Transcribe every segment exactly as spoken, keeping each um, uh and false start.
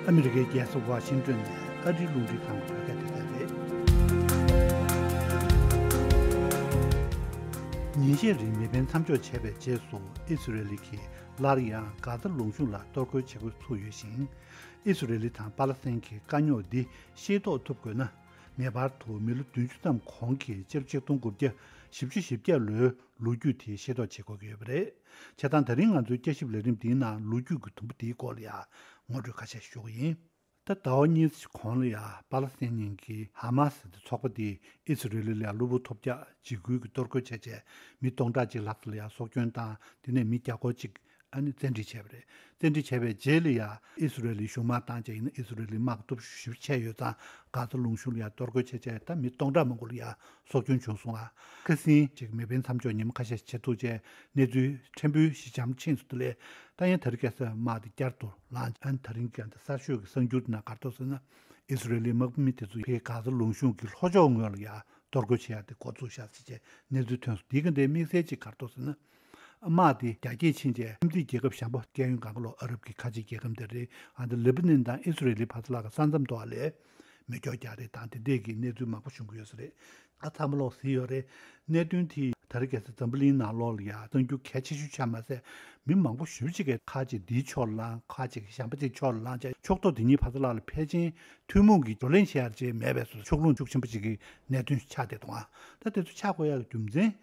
ཨ་མི་རི་ཀའི་རྒྱལ་ས་ཝ་ཤིང་ཏོན་ནས་ཨ་རིའི་རླུང་འཕྲིན་ཁང་གི་བོད་སྐད་སྡེ་ཚན་རེད། ཉིན་ཤས་རིང་མེ་འཕེན་མཚམས་འཇོག་བྱས་པའི་རྗེས་སུ། ཨི་སི་རེ་ལི་གིས་སླར་ཡང་གྷ་ཛ་ལུང་གཤོང་ལ་གཏོར་རྒོལ་བྱེད་འགོ་ཚུགས་ཡོད་ཅིང་། ཨི་སི་རེ་ལི་དང་པ་ལ་སི་ཐན་གྱི་དཀའ་རྙོག་འདི་ཤེས་རྟོགས་ཐུབ་དགོས་ན། ངེས་པར་དུ་མི་ལོ་བདུན་ཅུ་ཙམ་གོང་གི་སྤྱི་ལོ་ཆིག་སྟོང་དགུ་བརྒྱ་བཞི་བཅུ་ཞེ་བརྒྱད་ལོའི་ལོ་རྒྱུས་དེ་ཤེས་རྟོགས་བྱེད་དགོས་ཀྱི་ཡོད་པ་རེད། བྱས་ཙང་ད་རིང་ང་ཚོའི་བསྐྱར་ཞིབ་ལས་རིམ་འདིའི་ནང་ལོ་རྒྱུས་ཀྱི་དུམ་བུ་འདིའི་སྐོར་ལ་ཡང་ངོ་སྤྲོད་ཁ་ཤས་ཞུ་གི་ཡིན། ད་ཟླ་བ་གཉིས་ཀྱི་གོང་ལ་ཡང་པ་ལ་སི་ཐན་གྱི་ཧ་མ་སི་ཟེར་ཚོགས་པ་དེས་ཨི་སི་རེ་ལི་ལ་ཡང་གློ་བུར་ཐོལ་རྒྱག་འཇིགས་སྐུལ་གྱི་གཏོར་རྒོལ་བྱས་རྗེས་མི་སྟོང་ཕྲག་གཅིག་ལྷག་ཙམ་ལ་ཡང་སྲོག་སྐྱོན་བཏང་། དེ་ནས་མི་བརྒྱ་སྐོར་གཅིག་ཨ་ནི་བཙན་ཁྲིད་བྱས་པ་རེད། བཙན་ཁྲིད་བྱས་པའི་རྗེས་ལ་ཡང་ཨི་སི་རེ་ལི་གཞུང་དམག་བཏང་བྱས་ཡིན་ན་ཨི་སི་རེ་ལི་དམག་སྟོབས་ཤུགས་ཆེ་ཡོད་ཙང་གྷ་ཛ་ལུང་གཤོང་ལ་ཡང་གཏོར་རྒོལ་བྱས་བྱས་ད་མི་སྟོང་ཕྲག་མང་པོ་ལ་ཡང་སྲོག་སྐྱོན་བྱུང་སོང་ལ། ཁ་སང་ཅིག་མེ་འཕེན་མཚམས་འཇོག་ཉི་མ་ཁ་ཤས་བྱེད་ཐུབ་བྱས་གནས་ཚུལ་ཕྲན་བུ་ཞི་འཇམ་ཕྱིན་སོང་དེ་ལས་ད་ཡང་དེ་རིང་ཁ་སང་དམག་དེ་བསྐྱར་དུ་ལངས། ཨ་ནི་ད་རིང་ཀྱང་ད་གསར་ཤོས་ཀྱི་གསར་འགྱུར་དེ་ནང་ག་རེ་འདུག་ཟེར་ན། ཨི་སི་རེ་ལིའི་དམག་མི་དེ་ཚོ་ཕའི་གྷ་ཛ་ལུང་གཤོང་གི་ལྷོ་ཕྱོགས་ངོས་ལ་ཡང་གཏོར་རྒོལ་བྱེད་ཡག་དེ་འགོ་བཙུགས་ཤག་ཟེར་བྱས་གནས་ཚུལ་ཐོན་སོང་། དེའི་ག་འདྲའི་དམིགས་བསལ་ཅིག་ག་རེ་འདུག་ཟེར་ན། དམག་དེ་རྒྱ་སྐྱེད་ཕྱིན་རྗེས་ཁྱིམ་མཚེས་རྒྱལ་ཁབ་གཞན་པ་སྐྱེ་ཡོང་གང་ག་ལོ་ཨ་རབ་ཀྱི་ཁ་ཆེ་རྒྱལ་ཁབ་འདི་རེད། ཨ་འདི་ལེ་བྷ་ནན་དང་ཨི་སི་རེ་ལི་བར་དུ་ལ་ག་ས་མཚམས་དོག་ལས་མེ་སྒྱོགས་རྒྱག་རེས་དང་དེ་འདྲས་ཀྱི་གནས་ཚུལ་མང་པོ་བྱུང་གི་ཡོད་ས་རེད། ཨ་ཚང་མ་ལོག་ཟིན་ཡོད་རེད། གནད་དོན་དེ་ད་རེས་ཁ་སང་འཛམ་བུ་གླིང་ནང་ལོགས་ལ་ཡ་གསར་འགྱུར་གལ་ཆེ་ཤོས་ཆགས་མ་ཟད་མི་མང་པོ་ཞེ་པོ་ཅིག་གིས་ཁ་ཅིག་འདིའི་ཕྱོགས་ལ་ལངས། ཁ་ཅིག་གཞན་པ་ཅིག་ཕྱོགས་ལ་ལངས་བྱས་ཕྱོགས་གཏོགས་དེ་གཉིས་བར་དུ་ལ་ལ་ཕལ་ཆེར་ཐུན་མོང་གི་བགྲོ་གླེང་བྱེད་ཡག་ཅིག་མེད་པའི་བཟོ་ཕྱོགས་ལྷུང་ཤུགས་ཆེན་པོ་ཅིག་གི་གནད་དོན་ཆགས་བསྡད་འདུག་ཨ་ད་དེ་ཚོ་ཆགས་དགོས་ཡག་གི་རྒྱུ་མཚན།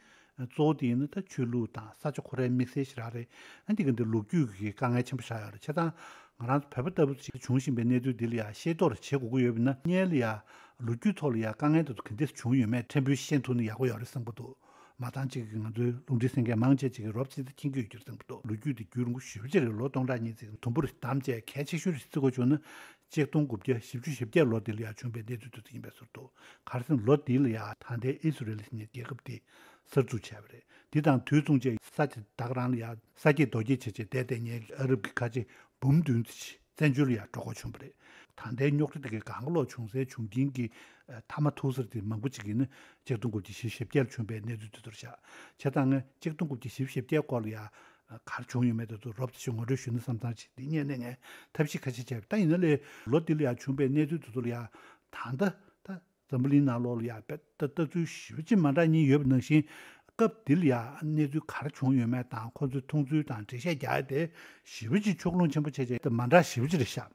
གཙོ་བོ་དེ་ཡིན་ན་ད་ཆོས་ལུགས་དང་ས་ཆ་ཁོ་རའི་དམིགས་བསལ་ཞིག་རག་རེད། ཨ་འདི་ག་འདི་ལོ་རྒྱུས་ཀྱི་དཀའ་ངལ་ཆེན་པོ་ཆགས་ཡོད་རེད། བྱས་ཙང་ང་རང་ཚོ་བོད་པ་ལྟ་བུ་ཞིག་བྱུང་བཞིན་པའི་གནས་ཚུལ་འདི་ལ་ཡང་ཤེས་རྟོགས་རེ་བྱེད་དགོས་ཀྱི་ཡོད་པ་ན་སྔོན་ལ་ཡང་ལོ་རྒྱུས་ཐོག་ལ་ཡང་དཀའ་ངལ་དེ་ཚོ་ག་འདྲས་བྱུང་ཡོད་མེད་ཕྲན་བུ་ཤེས་ཐུབ་ན་ཡག་པོ་ཡོད་རེད་བསམ་གྱི་འདུག་མ་ཚང་གཅིག་གིས་ང་ཚོའི་རླུང་འཕྲིན་གསན་མཁན་མང་ཆེ་ཅིག་གིས་རོབ་ཙམ་ཅིག་མཁྱེན་གྱི་ཡོད་རྒྱུ་རེད་བསམ་གྱི་འདུག་ལོ་རྒྱུས་དེ་རྒྱུན་རིང་པོ་ཞེ་པོ་ཅིག་རེད། ལོ་སྟོང་ཕྲག་གཉིས་ཙམ་དུམ་བུར་བསྡམས་བྱས་གལ་ཆེ་ཤོས་རེད་བརྩི་དགོས་བྱུང་ན། ཆིག་སྟོང་དགུ་བརྒྱ་བཞི་བཅུ་ཞེ་བརྒྱད་ལོ་འདི་ལ་ཡང་བྱུང་བའི་གནས་ཚུལ་དེ་ཚོ་ཡིན་པའི་ཟུར་དུ། ག་རེ་ཟེར་ན་ལོ་འདི་ལ་ཡང་ད་ལྟའི་ཨི་སི་རེལ་ཟེར་མཁན་རྒྱལ་ཁབ་དེ་གསར་འཛུགས་བྱས་པ་རེད། འདི་དང་དུས་མཚུངས་བྱས་ས་ཆ་ད་ག་རང་ལ་ཡང་ས་སྐྱེས་རྡོ་སྐྱེས་བྱས་བྱས་བསྡད་བསྡད་མཁན་གྱི་ཨ་རབ་ཀྱི་ཁ་ཆེ་འབུམ་བདུན་ཙམ་ཞིག་བཙན་བྱོལ་ལ་ཡང་འགྲོ་དགོས་བྱུང་བ་རེད། ད་ལྟའི་རྙོག་དྲ་དེ་གའི་གང་ག་ལོག་བྱུང་སའི་བྱུང་རྐྱེན་གྱི་ཨ་མཐའ་མ་ཐུག་ས་དེ་མང་པོ་ཅིག་ཡིན་ན་ཆིག་སྟོང་དགུ་བརྒྱ་བཞི་བཅུ་ཞེ་བརྒྱད་ལ་བྱུང་བའི་གནས་ཚུལ་དེ་ཚོ་རེད་ཤག་བྱས་ཙང་ངས་ཆིག་སྟོང་དགུ་བརྒྱ་བཞི་བཅུ་ཞེ་བརྒྱད་སྐོར་ལ་ཡང་ག་རེ་བྱུང་ཡོད་མེད་དེ་ཚོ་རོབ་ཙམ་ཞིག་ངོ་སྤྲོད་ཞུས་ན་བསམ་བསམ་ཞིག་འདི་སྔོན་ནས་ངས་ཐབས་ཤེས་ཁ་ཤས་བྱས་པ། ད་ཡིན་ན་ལས་ལོ་འདི་ལ་ཡང་བྱུང་བའི་གནས་ཚུལ་དེ་ཚོ་ལ་ཡང་ད་ལྟ་ད་འཛམ་བུ་གླིང་ནང་ལོགས་ལ་ཡང་དཔེ་ལྟ་ལྟ་ཚུལ་ཞེ་པོ་ཅིག་མ་འདྲ་གཉིས་ཡོད་པ་ནང་བཞིན་སྐབས་འདི་ལ་ཡང་གནས་ཚུལ་ག་རེ་བྱུང་ཡོད་མེད་དང་ཁོ་ཚོའི་མཐོང་ཚུལ་དང་འགྲེལ་བཤད་རྒྱག་ཡ་དེ་ཞེ་པོ་ཅིག་ཕྱོགས་ལྷུང་ཆེན་པོ་བྱས་བྱས་དེ་མ་འདྲ་ཞེ་པོ་ཅིག་རེད་ཤག་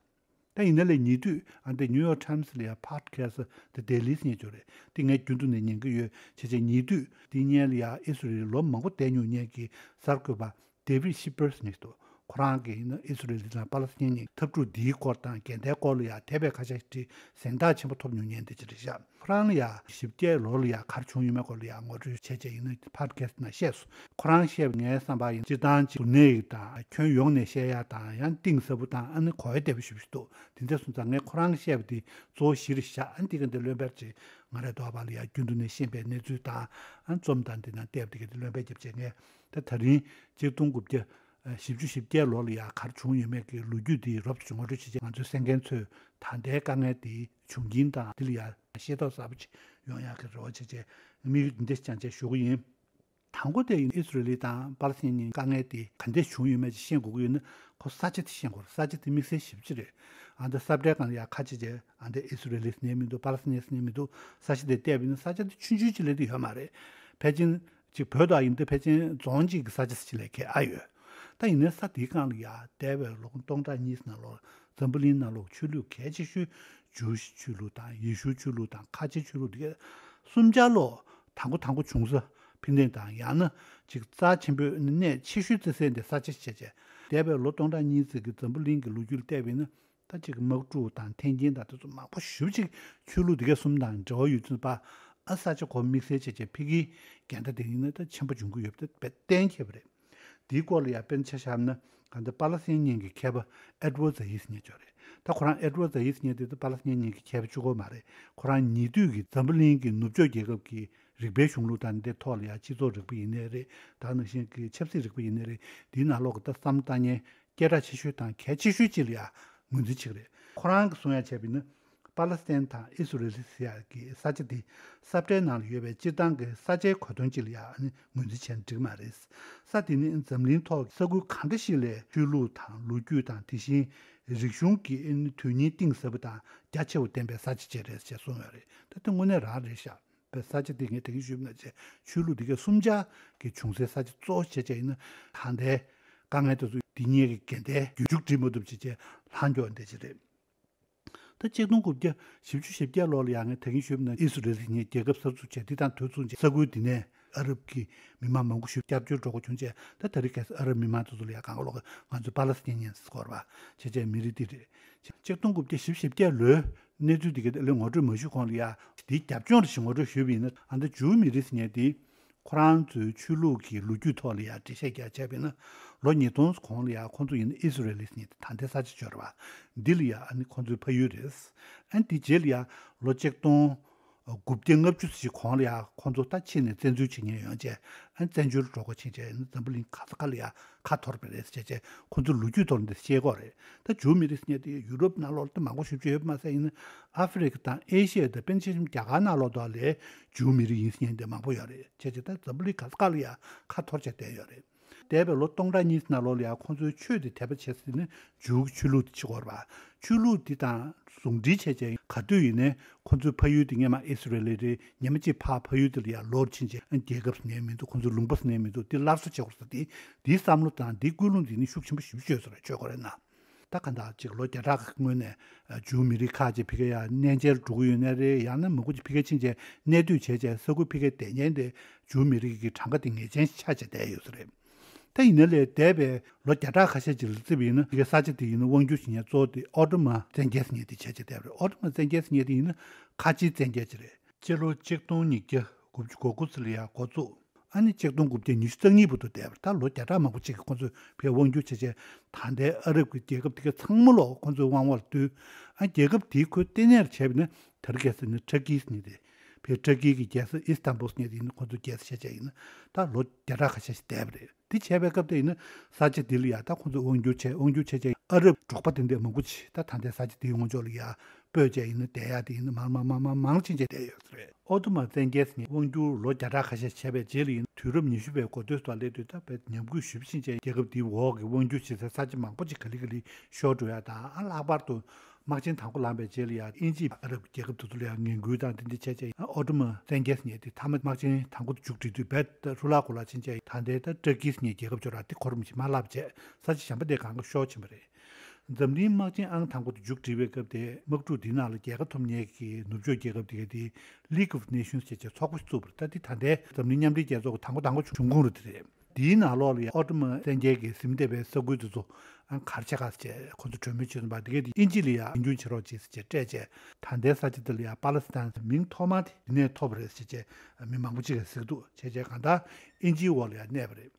ད་ཡིན་ན་ལས་ཉེ་དུས་ཨ་འདི་ནིའུ་ཡོག་ཊའིམ་སི་ལ་ཡང་ཕོ་ཌི་ཁེ་སི་ཊི་དེ་ཌེ་ལི་ཟེར་མཁན་ཅིག་ཡོད་རེད། དེ་ངས་རྒྱུན་དུ་ནས་ཉན་གྱི་ཡོད། བྱས་བྱས་ཉེ་དུས་དེ་སྔོན་ལ་ཡང་ཨི་སི་རེལ་ལོ་མང་པོ་བསྡད་མྱོང་མཁན་གྱི་གསར་འགོད་པ་ཌེ་བིཌ་ཤི་པར་ཟེར་མཁན་ཅིག་འདུག་ཁོ་རང་གིས་ཡིན་ན་ཨི་སི་རེལ་དང་པ་ལ་སི་ཐན་གཉིས་འཐབ་འཁྲུག་འདིའི་སྐོར་དང་འགལ་ཟླའི་སྐོར་ལ་ཡང་དེབ་ཁ་ཤས་ཤིག་བྲིས་གཟེངས་རྟགས་ཆེན་པོ་ཐོབ་མྱོང་མཁན་དེ་ཅིག་རེད་ཤག་ཁོ་རང་ལ་ཡང་བཞི་བརྒྱད་ལོ་ལ་ཡང་ག་རེ་བྱུང་ཡོད་མེད་སྐོར་ལ་ཡང་ངོ་སྤྲོད་བྱས་བྱས་ཡིན་ན་ཕོ་ཌི་ཁེ་སི་ཊི་ནང་བཤད་སོང་། ཁོ་རང་བཤད་པ་ངའི་བསམ་པར་ཡིན་སྤྱིར་བཏང་ཅིག་གཟུར་གནས་ཡིག་དང་ཁྱོན་ཡོངས་ནས་བཤད་ཡག་དང་ཡང་གཏིང་ཟབ་པོ་དང་ཨ་ནི་གོ་བ་བདེ་པོ་ཞེ་པོ་ཞིག་འདུག་དེ་འདྲ་སོང་ཙང་ངས་ཁོ་རང་གིས་བཤད་པ་དེ་གཙོ་བོ་བཞི་རེད་ཤག་ཨ་ནི་དེ་ག་འདི་ལོན་པར་ཅིག་ང་རའི་འདོད་པ་ལ་ཡང་རྒྱུན་དུ་ནས་ཤེས་པའི་གནས་ཚུལ་དང་ཨ་རྩོམ་དང་འདི་ནང་བལྟས་པ་དེ་ག་འདི་ལོན་པར་བརྒྱབ་བྱས་ངས་ད་ད་རིང་ཆིག་སྟོང་དགུ་བརྒྱ་བཞི་བཅུ་ཞེ་བརྒྱད་ལོ་ལ་ཡང་ག་རེ་བྱུང་ཡོད་མེད་ཀྱི་ལོ་རྒྱུས་དེ་རོབ་ཙམ་ངོ་སྤྲོད་བྱེད་ཅིག་ང་ཚོའི་གསན་མཁན་ཚོས་ད་ལྟའི་དཀའ་ངལ་དེའི་བྱུང་རྐྱེན་དང་དེ་ལ་ཡང་ཤེས་རྟོགས་ཟབ་པོ་ཅིག་ཡོང་ཡག་གི་རེ་བ་བྱས་བྱས་དམིགས་ཡུལ་འདི་འདྲ་ཅིག་ཀྱང་བཅས་ཞུ་གི་ཡིན། དང་པོ་དེ་ཨི་སི་རེལ་དང་པ་ལ་སི་ཐན་གཉིས་དཀའ་ངལ་དེ་ག་འདྲས་བྱུང་ཡོད་མེད་ཅིག་ཤེས་དགོས་ཀྱི་ཡོད་ན་ཁོ་ས་ཆ་དེ་ཤེས་དགོས་རེད། ས་ཆ་དེ་དམིགས་བསལ་ཞེ་པོ་ཅིག་རེད། ཨ་འདི་ས་བཀྲའི་སྒང་ལ་ཡ་ཁ་ཆེ་ཆེ་ཨ་འདི་ཨི་སི་རེལ་ཟེར་མཁན་མི་འདུག་པ་ལ་སི་ཐན་ཟེར་མཁན་མི་འདུག་ས་ཆ་དེ་བལྟས་པ་ཡིན་ན་ས་ཆ་དེ་ཆུང་ཆུང་ཅིག་ལས་དེ་ཡོད་མ་རེད། ཕལ་ཆེར་ཅིག་བོད་དང་ཡིན་དུས་ཕལ་ཆེར་རྫོང་གཅིག་གི་ས་ཆ་ཅིག་ལས་ཁེ་ཨ་ཡོད། ད་ཡིན་ནའི་ས་དེའི་སྒང་ལ་ཡ་འདས་པའི་ལོ་ངོ་སྟོང་ཕྲག་གཉིས་ནང་ལོགས་འཛམ་བུ་གླིང་ནང་ལོགས་ཆོས་ལུགས་གལ་ཆེ་ཤོས་ཇུའུ་ཤི་ཆོས་ལུགས་དང་ཡེ་ཤུ་ཆོས་ལུགས་དང་ཁ་ཆེ་ཆོས་ལུགས་དེ་ག་གསུམ་ཆར་ལོག་དང་པོ་དང་པོ་བྱུང་ས་ཕུ་ནན་དང་ཡང་ན་ཅིག་རྩ་ཆེན་པོའི་གནས་ཆེ་ཤོས་བརྩི་སའི་འདི་ས་ཆ་ཞིག་བྱས་བྱས། འདས་པའི་ལོ་སྟོང་ཕྲག་གཉིས་ཙམ་གྱི་འཛམ་བུ་གླིང་གི་ལོ་རྒྱུས་ལ་བལྟས་པ་ཡིན་ན་ད་ཅིག་དམག་འཁྲུག་དང་འཐེན་འཁྱེར་དང་དེ་ཚོ་མང་པོ་ཞེ་པོ་ཅིག་ཆོས་ལུགས་དེ་གའི་གསུམ་དང་འབྲེལ་བ་ཡོད་ཚུལ་པ་ཨ་ས་ཆ་གོ་དམིགས་བསལ་བྱས་བྱས་ཕ་གིའི་འགལ་ཟླ་དེ་ཡིན་ན་ད་ཆེན་པོ་འབྱུང་གི་ཡོད་པ་དེ་གཏན་འཁེལ་བ་རེད། དེའི་སྐོར་ལ་ཡང་དཔེར་ན་ཆ་བཞག་ན་ག་འདི་པ་ལ་སི་ཐན་གཉིས་ཀྱི་མཁས་པ་ཨེ་ཌི་ཝར་ཛ་ཡིད་ཟེར་མཁན་ཅིག་ཡོད་རེད། ད་ཁོ་རང་ཨེ་ཌི་ཝར་ཛ་ཡིད་ཟེར་མཁན་དེ་ད་པ་ལ་སི་ཐན་གཉིས་ཀྱི་མཁས་པ་གཅིག་པོ་མ་རེད། ཁོ་རང་ཉེ་དུས་ཀྱི་འཛམ་བུ་གླིང་གི་ནུབ་ཕྱོགས་རྒྱལ་ཁབ་ཀྱི་རིག་པའི་གཞུང་ལུགས་དང་འདི་ཐོག་ལ་ཡང་སྤྱི་ཚོགས་རིག་པ་ཡིན་ནའི་རེད། ད་ནང་བཞིན་གྱི་ཆབ་སྲིད་རིག་པ་ཡིན་ནའི་རེད། དེའི་ནང་ལོགས་ཀྱི་ད་བསམ་བློ་བཏང་མཁན་སྐད་གྲགས་ཆེ་ཤོས་དང་གལ་ཆེ་ཤོས་གཅིག་ལ་ཡང་ངོས་འཛིན་བྱེད་ཀྱི་རེད། ཁོ་རང་གིས་གསུང་ཡ་བྱས་པ་ཡིན་ན་པ་ལ་སི་ཐན་དང་ཨི་སི་རེལ་ཟེར་ཡ་གི་ས་ཆ་དེ་ས་བཀྲའི་ནང་ལ་ཡོད་པའི་སྤྱིར་བཏང་གི་ས་ཆའི་གོ་དོན་གཅིག་ལ་ཡང་ངོས་འཛིན་བྱས་ན་འགྲིག་མ་རེད། ས་དེ་ནི་འཛམ་གླིང་ཐོག་ས་ཁུལ་གང་འདྲ་ཞིག་ལས་ཆོས་ལུགས་དང་ལོ་རྒྱུས་དང་དེ་བཞིན་ རིག་གཞུང་གི་ཨ་ནི་དོན་སྙིང་གཏིང་ཟབ་པ་དང་རྒྱ་ཆེ་བ་ལྡན་པའི་ས་ཆ་ཅིག་རེད་ཅེས་གསུངས་ཡོད་རེད། ད་དེ་དངོས་གནས་རང་རེད་ཤག་པའི་ས་ཆ་དེ་ངས་དེ་གིན་ཞུས་པ་ནང་བཞིན་ཆོས་ལུགས་དེ་གའི་གསུམ་ཆར་གྱི་བྱུང་སའི་ས་ཆ་གཙོ་བོ་བྱས་བྱས་ཡིན་ན། ད་ལྟའི་དཀའ་ངལ་དེ་ཚོ་འདི་གཉིས་ཀྱི་འགལ་ཟླའི་རྒྱུ་མཇུག་སྒྲིལ་མ་ཐུབ་བྱས་བྱས་ལྷག་འགྱོ་བ་འདི་ཅིག་རེད། ད་ཆིག་སྟོང་དགུ་བརྒྱ་བཞི་བཅུ་ཞེ་བརྒྱད་ལོ་ལ་ཡང་ངས་དེ་གིན་ཞུས་པ་ནང་ཨི་སི་རེལ་གྱི་རྒྱལ་ཁབ་གསར་འཛུགས་བྱས། འདི་དང་དུས་མཚུངས་ཀྱི་ས་ཁུལ་འདི་ནས་ཨ་རབ་ཀྱི་མི་མང་མང་པོ་ཞིག་སྐྱབས་བཅོལ་འགྲོ་དགོས་བྱུང་བྱས། ད་དེ་རིང་ཁ་སང་ཨ་རབ་མི་མང་དེ་ཚོ་ལ་ཡང་གང་ག་ལོག་གི་ང་ཚོའི་པ་ལ་སི་ཏིན་ཡན་ཟེར་སྐོར་བ་བྱས་བྱས་མི་རིགས་འདི་རེད། ཆིག་སྟོང་དགུ་བརྒྱ་བཞི་བཅུ་ཞེ་བརྒྱད་ལོའི་གནས་ཚུལ་འདི་གའི་ལས་ངོ་སྤྲོད་མ་ཞུས་གོང་ལ་ཡང་འདིའི་རྒྱབ་ལྗོངས་རེ་ཞིག་ངོ་སྤྲོད་ཞུས་པ་ཡིན་ན། ཨ་ད་ཇུའུ་མི་རིགས་ཟེར་མཁན་འདི་ཁོ་རང་ཚོའི་ཆོས་ལུགས་ཀྱི་ལོ་རྒྱུས་ཐོག་ལ་ཡང་འགྲེལ་བཤད་རྒྱག་བྱས་པ་ཡིན་ན། ལོ་ཉིས་སྟོང་གོང་ལ་ཡང་ཁོང་ཚོ་ཡིན་ན་ཨི་སི་རེལ་ཟེར་མཁན་དེ་ད་ལྟའི་ས་ཆ་ཅིག་ཡོད་རེད་པ། འདི་ལ་ཡང་ཨ་ནི་ཁོང་ཚོའི་ཕ་ཡུལ་རེད། ཨ་ནི་འདི་རྗེས་ལ་ཡང་ལོ་ཆིག་སྟོང་དགུ་བརྒྱ་ལྔ་བཅུ་ཞིག་གོང་ལ་ཡང་ཁོང་ཚོ་ད་ཕྱི་ནས་བཙན་འཛུལ་བྱེད་མཁན་ཡོང་བྱས། ཨ་ནི་བཙན་བྱོལ་འགྲོ་དགོས་ཕྱིན་བྱས། ཨ་ནི་འཛམ་བུ་གླིང་ག་ས་ག་ལ་ཡང་ཁ་འཐོར་བ་རེད་ཟེར་བྱས་བྱས་ཁོང་ཚོའི་ལོ་རྒྱུས་ཐོག་ནས་བཤད་ཀྱི་ཡོད་རེད། ད་ཇུའུ་མི་རིགས་ཟེར་མཁན་དེ་ཡུ་རོབ་ནང་ལོགས་ལ་དེ་མང་པོ་ཞེ་པོ་ཅིག་ཡོད་པ་མ་ཟད། ཡིན་ན་ཨ་ཧྥེ་རི་ཁ་དང་ཨེ་ཤི་ཡ་དང་། དཔེར་ན་ཆ་བཞག་ན་རྒྱ་གར་ནང་ལོགས་ལ་ཡང་ལས་ཇུའུ་མི་རིགས་ཡིན་ཟེར་མཁན་དེ་མང་པོ་ཡོད་རེད། བྱས་བྱས་ད་འཛམ་བུ་གླིང་ག་ས་ག་ལ་ཡང་ཁ་འཐོར་བྱས་བསྡད་ཡོད་རེད། འདས་པའི་ལོ་སྟོང་ཕྲག་གཉིས་ནང་ལོགས་ལ་ཡང་ཁོང་ཚོའི་ཆོས་དེ་དད་པ་བྱེད་ས་ནི་ཇུའུ་གི་ཆོས་ལུགས་དེ་ཅིག་ཡོད་རེད་པ། ཆོས་ལུགས་འདི་དང་ཟུང་འབྲེལ་བྱས་བྱས་ག་དུས་ཡིན་ནའི་ཁོང་ཚོའི་ཕ་ཡུལ་དེ་སྔོན་མ་ཨི་སི་རེལ་རེད། ཉི་མ་གཅིག་ཕར་ཕ་ཡུལ་དེ་ལ་ཡང་ལོག་ཕྱིན་བྱས། རྒྱལ་ཁབ་ཟེར་མཁན་མི་འདུག་ཁོང་ཚོའི་ལུང་པ་ཟེར་མཁན་མི་འདུག་འདི་སླར་གསོ་བྱེད་དགོས་ས་དེ། འདིའི་བསམ་བློ་དང་འདིའི་ཀུན་སློང་འདི་ནི་ཤུགས་ཆེན་པོ་ཞེ་པོ་ཅིག་ཡོད་ས་རེད། ཆོས་ཁོ་རེ་ན། ད་གང་ལྟར་ཅིག་ལོ་བརྒྱ་ཕྲག་སྔོན་ནས་ཇུའུ་མི་རིགས་ཁག་ཅིག་ཕ་གིར་ཡང་གནས་མཇལ་འགྲོ་གི་ཡོད་ནའི་རེད། ཡང་ན་མང་པོ་ཅིག་ཕ་གིར་ཕྱིན་བྱས་གནས་སྡོད་བྱས་བྱས་ས་ཁུལ་ཕ་གིར་བསྡད་མཁན་དེ་ཇུའུ་མི་རིགས་ཀྱི་གྲངས་ཀ་དེ་ངེས་ཅན་ཞིག་ཆགས་བྱས་བསྡད་ཡོད་ས་རེད། ད་ཡིན་ན་ལས་འདས་པའི་ལོ་བརྒྱ་ཕྲག་ཁ་ཤས་ཅིག་ལ་བརྩིས་པ་ཡིན་ན། ཕ་གིའི་ས་ཆ་དེ་ཡིན་ན་དབང་སྒྱུར་བྱེད་མཁན་གཙོ་བོ་དེ་ཨོ་ཏོ་མན་བཙན་རྒྱལ་ཟེར་མཁན་དེ་བྱས་བྱས་བསྡད་པ་རེད། ཨོ་ཏོ་མན་བཙན་རྒྱལ་ཟེར་མཁན་དེ་ཡིན་ན་ཁ་ཆེའི་བཙན་རྒྱལ་ཅིག་རེད། སྤྱི་ལོ་ཆིག་སྟོང་ཉིས་བརྒྱ་དགུ་བཅུ་གོ་དགུ་ཙམ་ལ་ཡང་འགོ་བཙུགས། ཨ་ནི་ཆིག་སྟོང་དགུ་བརྒྱ་ཉི་ཤུ་རྩ་གཉིས་བར་དུ་བསྡད་པ་རེད། ད་ལོ་བརྒྱ་ཕྲག་མང་པོ་ཅིག་གིས་ཁོང་ཚོས་ཕར་དབང་སྒྱུར་བྱས་བྱས། ད་ལྟའི་ཨ་རབ་ཀྱི་རྒྱལ་ཁབ་དེ་ག་ཚང་མ་ལོག་ཁོང་ཚོའི་དབང་འོག་ལ་བསྡུས། ཨ་རྒྱལ་ཁབ་དེའི་ཁོས་ལྟེ་གནས་བྱས་པ་ནི་དེ་རིང་ཁ་སང་ནི་ཊར་ཀི་ཟེར་མཁན་དེ། ཕར་ཊར་ཀི་གི་རྒྱལ་ས་ཨི་སི་ཐན་བུལ་ཟེར་མཁན་དེ་ཡིན་ན་ཁོང་ཚོའི་རྒྱལ་ས་བྱས་བྱས་ཡིན་ན། ད་ལོ་བརྒྱ་ཕྲག་ཁ་ཤས་ཤིག་བསྡད་པ་རེད། དེ་བྱས་པའི་སྐབས་དེ་ཡིན་ན་ས་ཆ་འདི་ལ་ཡང་ད་ཁོང་ཚོས་དབང་སྒྱུར་བྱས། དབང་སྒྱུར་བྱས་བྱས་ཨ་རབ་འབྲོག་པ་དེ་འདྲ་མང་པོ་ཅིག་ད་ད་ལྟའི་ས་ཆ་འདིའི་ངོས་ཕྱོགས་ལ་ཡང་སྤོས་བྱས་ཡིན་ན་བསྡད་ཡག་དེ་ཡིན་ན་མང་མང་མང་མང་མང་ཕྱིན་བྱས་བསྡད་ཡོད་ས་རེད། ཨོ་ཏོ་མན་བཙན་རྒྱལ་ཟེར་མཁན་དབང་སྒྱུར་ལོ་བརྒྱ་ཕྲག་ཁ་ཤས་བྱས་པའི་རྗེས་ལ་ཡིན། དུས་རབས་ཉི་ཤུ་པའི་འགོ་སྟོད་སུ་སླེབས་དུས། ད་དཔེ་ཉམས་རྒུད་ཞེ་པོ་ཕྱིན་བྱས་རྒྱལ་ཁབ་འདིའི་འོག་གི་དབང་སྒྱུར་བྱེད་སའི་ས་ཆ་མང་པོ་ཅིག་ག་ལེ་ག་ལེ་ཤོར་འགྲོ་ཡག་དང་། ཨ་ལྷག་པར་དུ་དམག་ཆེན་དང་པོ་ལངས་པའི་རྗེས་ལ་ཡང་དབྱིན་ཇིས་ཨ་རབ་རྒྱལ་ཁབ་དེ་ཚོ་ལ་ཡང་ངན་སྐུལ་དང་དེ་འདྲ་བྱས་བྱས། ཨོ་ཏོ་མན་བཙན་རྒྱལ་ཟེར་མཁན་དེ་མཐའ་མ་དམག་ཆེན་དང་པོ་དེ་མཇུག་སྒྲིལ་དུས་རྦད་དེ་ལྷུ་ལག་གུ་ལག་ཕྱིན་བྱས། ད་ལྟའི་ད་ཊར་ཀི་ཟེར་མཁན་རྒྱལ་ཁབ་ཅིག་ཡོད་རེད། དེ་ཁོ་རང་ཅིག་མར་བརླགས་བྱས། ས་ཆ་གཞན་པ་དེ་གང་ག་ཤོར་ཕྱིན་པ་རེད། འཛམ་གླིང་དམག་ཆེན་ཨང་དང་པོ་དེ་མཇུག་སྒྲིལ་བའི་སྐབས་དེ། དམག་འཁྲུག་འདིའི་ནང་ལ་རྒྱལ་ཁ་ཐོབ་མཁན་གྱི་ནུབ་ཕྱོགས་རྒྱལ་ཁབ་དེ་ག་དེ་League of Nations ཟེར་བྱས་ཚོགས་པ་ཞིག་བཙུགས་པ་རེད། ད་དེ་ད་ལྟའི་འཛམ་གླིང་མཉམ་འབྲེལ་རྒྱལ་ཚོགས་ཀྱི་དང་པོ་དང་པོ་འབྱུང་ཁུངས་རེད། དེ་རེད། དེའི་ནང་ལོགས་ལ་ཡང་ཨོ་ཏོ་མན་བཙན་རྒྱལ་གྱིས་ཟིན་བསྡད་པའི་ས་ཁུལ་དེ་ཚོ་ག་རེ་བྱས་ག་ཟེར་བྱས་ཁོ་ཚོ་གྲོས་མོལ་བྱས་ཙམ་པ་དེ་གས་དེ་དབྱིན་ཇི་ལ་ཡང་ཞིབ་འཇུག་བྱེད་རོགས་བྱེད་ཟེར་བྱས་སྤྲད་བྱས། ད་ལྟའི་ས་ཆ་དེ་ལ་ཡང་པ་ལེ་སི་ཐན་མིང་ཐོག་མ་དེ་དེ་ནས་ཐོབ་པ་རེད་ཟེར་བྱས་མི་མང་པོ་ཅིག་གིས་ཟེར་གྱི་འདུག་བྱས་བྱས་གང་ལྟར་དབྱིན་ཇིའི་འོག་ལ་ཡང་གནས་པ་རེད།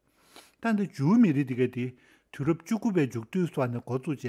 ད་འདི་ཇུའུ་མི་རིགས་དེ་ག་དེ་དུས་རབས་བཅུ་དགུ་པའི་མཇུག་སྟོད་སོགས་ནས་འགོ་བཙུགས་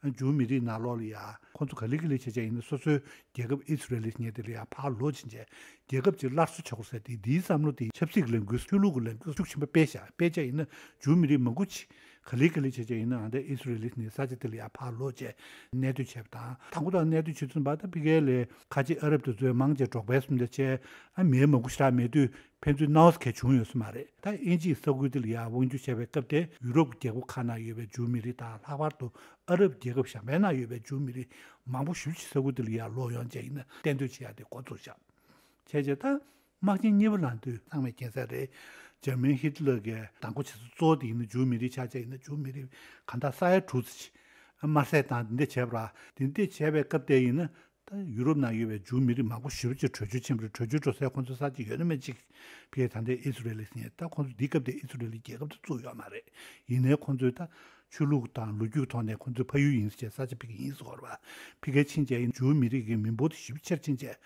བྱས། ཇུའུ་མི་རིགས་ནང་ལོགས་ལ་ཡང་ཁོང་ཚོ་ག་ལེ་ག་ལེ་བྱས་བྱས་ཡིན་ན་སོ་སོའི་རྒྱལ་ཁབ་ཨི་སི་རེལ་ཟེར་མཁན་དེ་ལ་ཡང་ཕར་ལོག་ཕྱིན་བྱས་རྒྱལ་ཁབ་ཅིག་སླར་གསོ་བྱེད་དགོས་ཟེར་དེ། འདིའི་བསམ་བློ་དེ་ཆབ་སྲིད་ཀྱི་ལས་འགུལ། ཆོས་ལུགས་ཀྱི་ལས་འགུལ་ཤུགས་ཆེན་པོ་སྤེལ་བཞག་སྤེལ་བྱས་ཡིན་ན་ཇུའུ་མི་རིགས་མང་པོ་ཅིག་ག་ལེ་ག་ལེ་བྱས་བྱས་ཡིན་ན་ཨ་ད་ཨི་སི་རེལ་ནས་ས་ཆ་དེ་ལ་ཡང་ཕར་ལོག་བྱས་གནས་སྡོད་བྱས་པ་དང་། དང་པོ་དང་གནས་སྡོད་བྱེད་དུས་ཙམ་པ་ད་ཕ་གིའི་ལས་ཁ་ཆེ་ཨ་རབ་དེ་ཚོས་མང་ཆེ་འབྲོག་པའི་སུམ་རྟགས་བྱས། ཨ་མི་མང་པོ་ཞེ་དྲག་མེད་དུས་ཕན་ཚུན་སྣང་བ་གང་ཡང་བྱུང་ཡོད་ས་མ་རེད། ད་དབྱིན་ཇིས་ས་ཁུལ་དེ་ལ་ཡང་དབང་སྒྱུར་བྱས་པའི་སྐབས་དེ་ཡུ་རོབ་ཀྱི་རྒྱལ་ཁབ་ཁག་ནང་ཡོད་པའི་ཇུའུ་མི་རིགས་དང་། ལྷག་པར་དུ་ཨ་རབ་རྒྱལ་ཁབ་གཞན་པའི་ནང་ཡོད་པའི་ཇུའུ་མི་རིགས་མང་པོ་ཞེ་པོ་ཅིག་ས་ཁུལ་དེ་ལ་ཡང་ལོག་ཡོང་བྱས་ཡིན་ན་གཏན་སྡོད་བྱེད་ཡག་དེ་འགོ་བཙུགས་བཞག་བྱས་བྱས་ད་དམག་ཆེན་གཉིས་པ་ལངས་དུས་ཚང་མས་མཁྱེན་གསལ་རེད། འཇར་མན་ཧི་ཏི་ལར་གྱི་བདག་པོ་བྱེད་ས་གཙོ་བོ་དེ་ཡིན་ན་ཇུའུ་མི་རིགས་ཆགས་བྱས་ཡིན་ན། ཇུའུ་མི་རིགས་གང་ལྟར་ས་ཡ་དྲུག་ཙམ་ཅིག་དམར་བསད་དང་དེ་འདྲ་བྱས་པ་རེད། དེ་འདྲ་བྱས་པའི་སྐབས་དེ་ཡིན་ན་ད་ཡུ་རོབ་ནང་ཡོད་པའི་ཇུའུ་མི་རིགས་མང་པོ་ཞེ་པོ་ཅིག་བྲོས་བྱོལ་ཕྱིན་པ་རེད། བྲོས་བྱོལ་འགྲོ་སའི་ཁོང་ཚོའི་ས་ཆ་ཡོད་ན་མེད་ཅིག་ཕ་གིའི་ད་ལྟའི་ཨི་སི་རེལ་ཟེར་མཁན། ད་ཁོང་ཚོ་འདི་སྐབས་དེ་ཨི་སི་རེལ་རྒྱལ་ཁབ་དེ་བཙུགས་ཡོད་མ་རེད། ཡིན་ནའི་ཁོང་ཚོས་ད་ཆོས་ལུགས་དང་ལོ་རྒྱུས་ཐོག་ནས་ཁོང་ཚོའི་ཕ་ཡུལ་ཡིན་ཟེར་བྱས་ས་ཆ་ཕ་གི་ཡིན་ཟེར་བ་རེད་པ། ཕ་གིར་ཕྱིན་བྱས་ཡིན་ཇུའུ་མི་རིགས་ཀྱི་མི་འབོར་དེ་ཞེ་པོ་ཆེར་ཕྱིན་བྱས།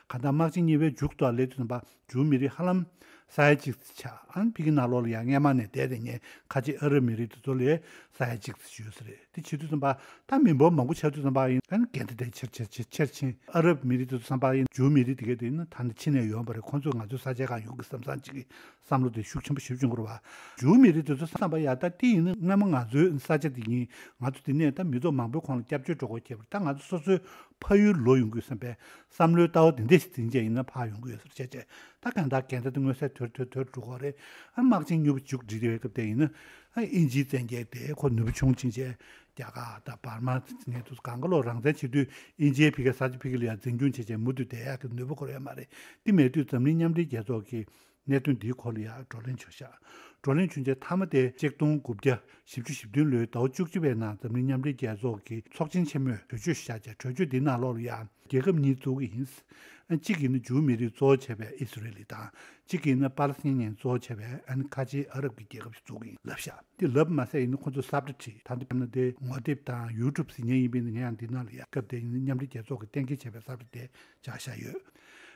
གང་ལྟར་དམག་ཆེན་གཉིས་པའི་མཇུག་ཏུ་སླེབས་དུས་ཙམ་པ་ཇུའུ་མི་རིགས་ཧ་ལམ་ས་ཡ་གཅིག་ཙམ་ཆགས། ཨ་ནི་ཕ་གི་ནང་ལོགས་ལ་ཡང་སྔས་མ་ནས་བསྡད་བསྡད་མཁན་ཁ་ཆེ་ཨ་རབ་མི་རིགས་དེ་ཚོ་ལས་ས་ཡ་གཅིག་ཙམ་ཡོད་ས་རེད། དེ་བྱེད་དུས་ཙམ་པ་ད་མི་འབོར་མང་པོ་ཆགས་དུས་ཙམ་པ་ཡིན། ཨ་ནི་འགལ་ཟླ་དེ་ཆེར་ཆེར་ཆེར་ཆེར་ཕྱིན། ཨ་རབ་མི་རིགས་དེ་ཚོ་བསམ་པ་ཡིན་ཇུའུ་མི་རིགས་དེ་གས་དེ་ནི་ད་ནི་ཕྱི་ནས་ཡོང་བ་རེད། ཁོང་ཚོས་ང་ཚོའི་ས་ཆ་གང་ཡོང་གི་བསམ་བསམ་ཅིག་གི་བསམ་བློ་དེ་ཤུགས་ཆེན་པོ་ཞེ་པོ་བྱུང་གི་རེད་པ། ཇུའུ་མི་རིགས་དེ་ཚོ་བསམ་པ་ཡ་ད་དེ་ཡིན་ན་སྔ་མོ་ང་ཚོའི་ས་ཆ་དེ་ཡིན། ང་ཚོ་དེ་ནས་ད་མི་ཐོག་མང་པོའི་ཁོངས་ལ་སྐྱབས་བཅོལ་འགྲོ་དགོས་ཁེལ་བ་རེད། ད་ང་ཚོ་སོ་སོའི་ཕ་ཡུལ་ལོག་ཡོང་དགོས་བསམ་པའི་བསམ་བློའི་ལྟ་བ་དེ་འདྲ་ཞིག་འཛིན་བྱས་ཡིན་ན་ཕར་ཡོང་གི་ཡོད་ས་རེད། བྱས་བྱས་ད་གང་ལྟར་འགལ་ཟླ་དེ་མངོན་གསལ་ དོར་དོར་དོར་འགྲོ་གི་རེད། ཨ་དམག་ཆེན་མྱུར་བ་མཇུག་སྒྲིལ་བའི་སྐབས་དེ་ཡིན་ན། ཨ་དབྱིན་ཇིའི་བཙན་རྒྱལ་དེ་ཁོ་ནུས་པ་ཆུང་ཕྱིན་བྱས་རྒྱ་གར་དང་འབར་མ་ནས་དུ་གང་ག་ལོག་རང་བཙན་བྱེད་དུས་དབྱིན་ཇིའི་ཕ་གིའི་ས་ཆ་ཕ་གི་ལ་ཡང་འཛིན་སྐྱོང་བྱེད་བྱས་མུ་མཐུད་བསྡད་ཡག་གི་ནུས་པ་ཁོ་རང་ཡོད་མ་རེད། དེ་མེད་དུས་འཛམ་གླིང་མཉམ་འབྲེལ་རྒྱལ་ཚོགས་ཀྱི་གནད་དོན་འདིའི་སྐོར་ལ་ཡང་བགྲོ་གླེང་བྱུང་ཤག་བགྲོ་གླེང་བྱུང་རྗེས་མཐའ་མ་དེ་ཆིག་སྟོང་དགུ་བརྒྱ་བཞི་བཅུ་ཞེ་བདུན་ལོའི་ཟླ་བ་བཅུ་གཅིག་པའི་ནང་འཛམ་གླིང་མཉམ་འབྲེལ་རྒྱལ་ཚོགས་ཀྱི་ཚོགས་ཆེན་ཆེན་མོས་གྲོས་ཆོད་བཞག་བྱས། གྲོས་ཆོད་འདིའི་ནང་ལོགས་ལ་ཡང་རྒྱལ་ཁབ་གཉིས་བཙུགས་ཀྱི་ཡིན། གཅིག་ཡིན་ན་ཇུའུ་མི་རིགས་གཙོ་བོ་བྱས་པའི་ཨི་སི་རེ་ལི་དང་། གཅིག་ཡིན་ན་པ་ལི་སི་ཐན་ཉན་གཙོ་བོ་བྱས་པའི་ཨ་ནི་ཁ་ཆེའི་ཨ་རབ་ཀྱི་རྒྱལ་ཁབ་ཞིག་བཙུགས་ཀྱི་ཡིན་ལབ་ཤག་དེ་ལབ་མ་ཟད་ཡིན་ན་ཁོ་ཚོས་ས་བཀྲ་བྲིས། ད་འདི་ཕེབས་ན་དེ་ངོ་དེབ་དང་ཡུ་ཊུབ་ཟིན་མཁན་ཡིན་པས་ན། ངས་ཡང་འདི་ནང་ལ་ཡ་སྐབས་དེ་ཡིན་ན་མཉམ་འབྲེལ་རྒྱལ་ཚོགས་ཀྱིས་གཏན་འཁེལ་བྱས་པའི་ས་བཀྲ་དེ་བཞག་བཞག་ཡོད།